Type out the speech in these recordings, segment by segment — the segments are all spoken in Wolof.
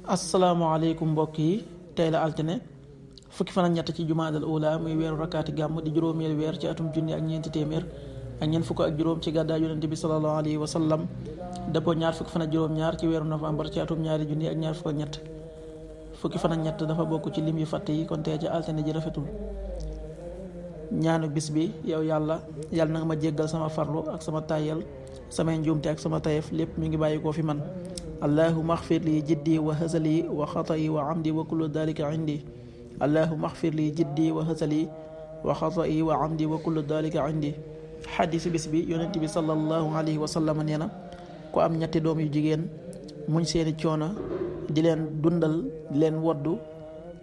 asalaamaaleykum mbokk yi, tey la altine fukki fan ak ñett ci jumaadal ula muy weeru rakkaati gàmm di juróomeelu weer ci atum junni ak ñeenti téeméer ak ñeent fukk ak juróom ci gàddaay yonente bi sallallahu alayhi wa sallam dëppoo ñaar fukki fan ak juróom-ñaar ci weeru novembre ci atum ñaari junni ak ñaar fukk ak ñett. fukki fan ak ñett dafa bokk ci lim yu fàtte yi, kon tey ci altine ji rafetul. ñaanu bis bi: yow yàlla na nga ma jéggal sama farlu ak sama tàyyal, samay njuumte ak sama tayef lépp mi ngi bàyyi koo fi man. allahuma axfir li jiddi wa hasali wa xatayi wa amdi wa kullu dalika indi. allahuma axfir li jiddi wa hasali wa xatayi wa amdi wa kullu dalika indi. xadis bis bi: yonent bi sallallahu alayhi wa sallam nee na, ku am ñetti doom yu jigéen muñ seeni coono, di leen dundal, di leen woddu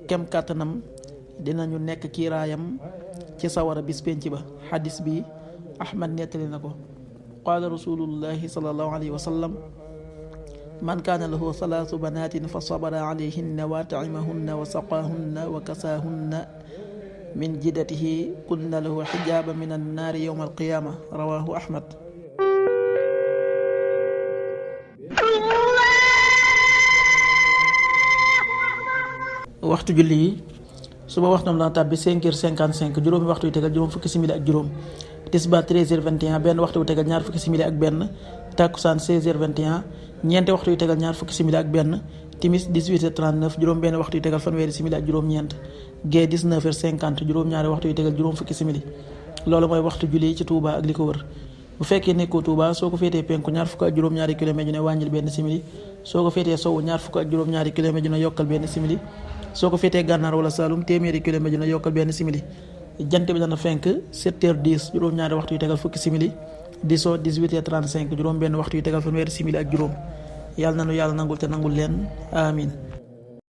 kem kàttanam, dinañu nekk kiiraayam ci sawara bis penc ba. xadis bi ahmad nettali na ko. qaala rasulullahi sallallahu alayhi wa sallam: man kaana lahu salaasu banaatin fa sabara alayhinna wa taimahunna wa saqaahunna wa kasaahunna min jidatihi kunna lahu xijaaba min annaari yowma alqiyaama. rawaahu ahmad. waxtu julli yi: suba waxtam dana tàbbi 5h55, juróomi waxtu yu tegal juróom fukki simili ak juróom. tisbaar 13h21, benn waxtu yu tegal ñaar fukki simili ak benn. takkusaan 16h21, ñeenti waxtu yu tegal ñaar fukki simili ak benn. timis 18h39, juróom benn waxtu yu tegal fanweeri simili ak juróom-ñeent. gee 19h50, juróom-ñaari waxtu yu tegal juróom fukki simili. loolu mooy waxtu julli ci Touba ak li ko wër. bu fekkee nekkoo Touba, soo ko féetee penku ñaar fukk ak juróom-ñaari kilomètre ju ne wàññil benn simili. soo ko féetee sowu ñaar fukk ak juróom-ñaari kilomètre ju ne yokkal benn simili. soo ko féetee gànnaar wala Saalum téeméeri kilomètre ju ne yokkal benn simili. jant bi dana fenk 7h10, juróom-ñaari waxtu yu tegal fukki simili. di soo 18h35, juróom benn waxtu yu tegal fanweeri simili ak juróom. yàlla na nu yàlla nangul te nangul leen, amin.